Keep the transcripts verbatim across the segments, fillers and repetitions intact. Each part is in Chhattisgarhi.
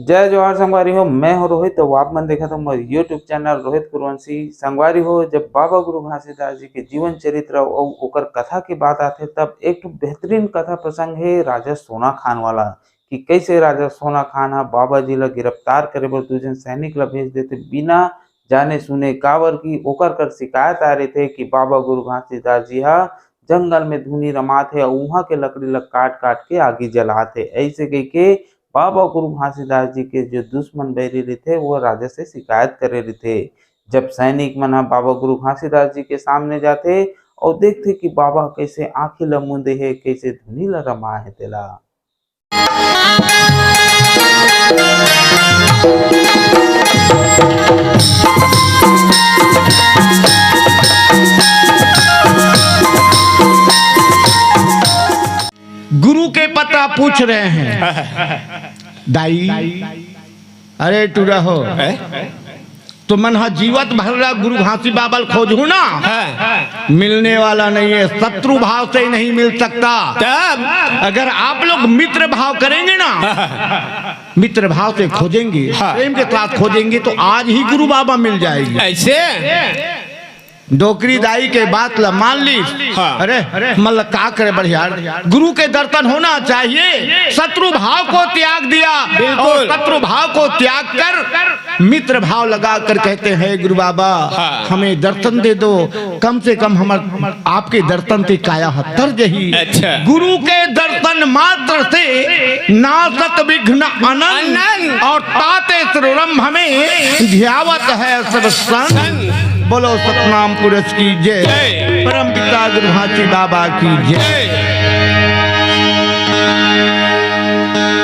जय जोहार संगवारी हो, मैं हो रोहित, अउ आप मन देखत हो मोर YouTube चैनल रोहित कुरवंशी। संगवारी हो, जब बाबा गुरु घासीदास जी के जीवन चरित्र अउ ओकर कथा के बात आथे, तब एक ठो बेहतरीन कथा प्रसंग हे राजा सोना खान वाला, कि कैसे राजा सोना खान ह बाबा जी ला गिरफ्तार करे बर दू झन सैनिक ला भेज देथे बिना जाने सुने, काबर कि ओकर कर शिकायत आ रहिथे कि बाबा गुरु घासीदास जी ह जंगल में धुनी रमात हे अउ उहाँ के लकड़ी ला काट काट के आगी जलात हे। ऐसे कहिके बाबा गुरु घासीदास जी के जो दुश्मन बैरी रहिथे, वो राजा से शिकायत करे रहिथे। जब सैनिक मन ह बाबा गुरु घासीदास जी के सामने जाथे अउ देखथे कि बाबा ह कैसे आँखी ला मूंदे हे, कैसे धुनी ला रमा हे तेला। गुरु के पता पूछ रहे हैं। दाई, अरे टूरा हो, हैं? तुमन हा जीवत भर ला गुरु घासी बाबा ल खोजहू ना, हाँ। मिलने वाला नहीं है, शत्रु भाव से नहीं मिल सकता। तब? अगर आप लोग मित्र भाव करेंगे ना, मित्र भाव से खोजेंगे, हाँ। प्रेम के साथ खोजेंगे, तो आज ही गुरु बाबा मिल जाएंगे। ऐसे? डोकरी दाई के बात ला मान ली। हाँ। अरे, मतलब का करे बढ़िया, गुरु के दर्शन होना चाहिए। शत्रु भाव को त्याग दिया, बिल्कुल। और शत्रु भाव को त्याग कर मित्र भाव लगा कर कहते हैं, "गुरु बाबा, हाँ। हमें दर्शन दे दो, कम से कम हम आपके दर्शन से काया ह तर जही।" अच्छा। गुरु के दर्शन मात्र से नासत विघ्न अनंत, अनंत। और ताते श्रीरंभ में ध्यावत है सब संत। संत। बोलो सतनाम पुरुष की जय, जय। परम पिता गुरु घासी बाबा की जय। जय।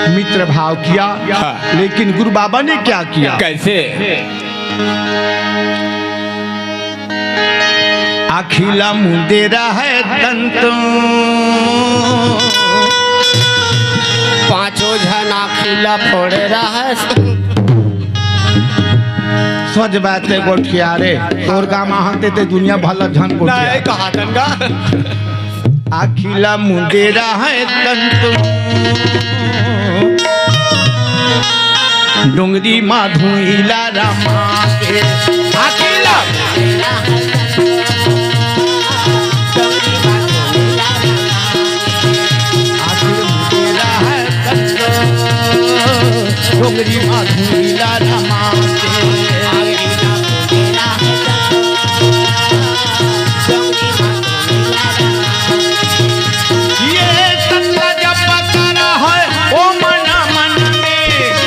मित्र भाव किया, हाँ। लेकिन गुरु बाबा ने क्या किया? कैसे? आँखी ला मूंदे रहय तंतु। पांचों झन आँखी ला फोड़े रहय। सच बात हे गोठिया रे, तोर काम आहन ते, ते दुनिया भर ला झन गोठिया। नहीं, कहा तन का। आँखी ला मूंदे रहय तंतु, डोंगरी मा धुईला रमा के। आँखी ला आँखी ला मूंदे रहय तंतु, डोंगरी मा धुईला रमा के। ये सतला जप करा है ओ मन मन में,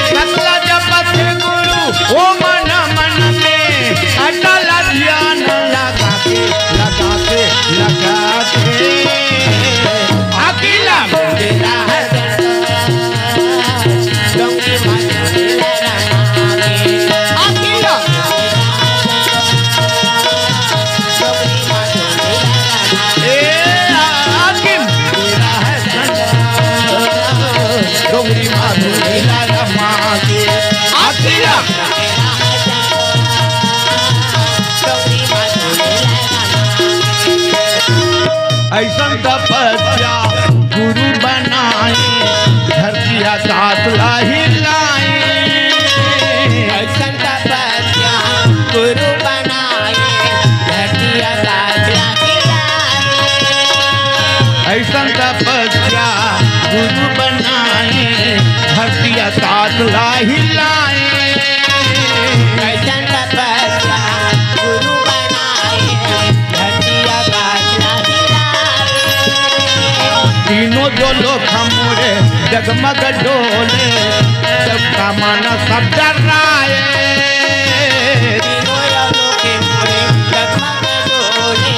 सतला जप थे गुरु ओ मन मन में, अटल ध्यान लगा के, लगा के, लगा के। अकेला मेरा है डोंगरी माधुरी लाला माँ के आखिरा। ऐसन तपस्या गुरु बनाए, धरती आकाश ला हिलाए। ऐसन तपस्या गुरु बनाए, धरती आकाश ला हिलाए। ऐसन तपस्या गुरु बनाए, धरती आकाश ला हिलाए। ऐसन तपस्या गुरु बनाए, धरती आकाश ला हिलाए। तीनों जो लोक हमरे जगमग डोले, सब कामना सब डराए। तीनों जो लोक हमरे जगमग डोले,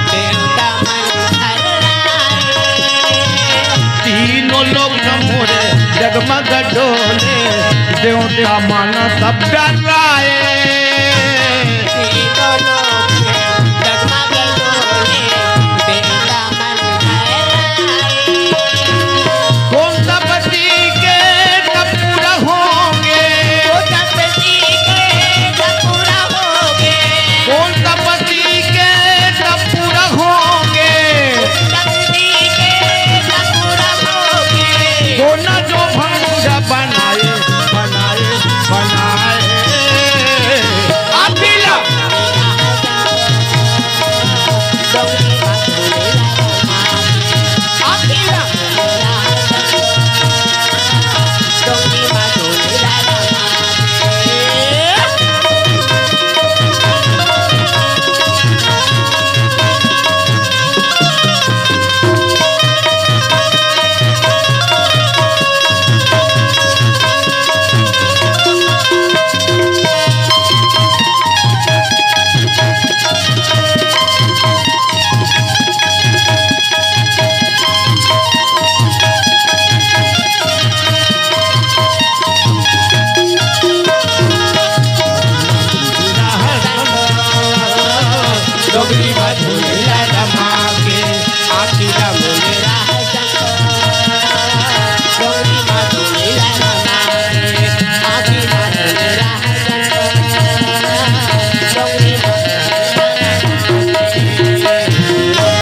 देवता मन थर्राए। तीनों लोक हमरे जगमग डोले, देवता मन सब डराए।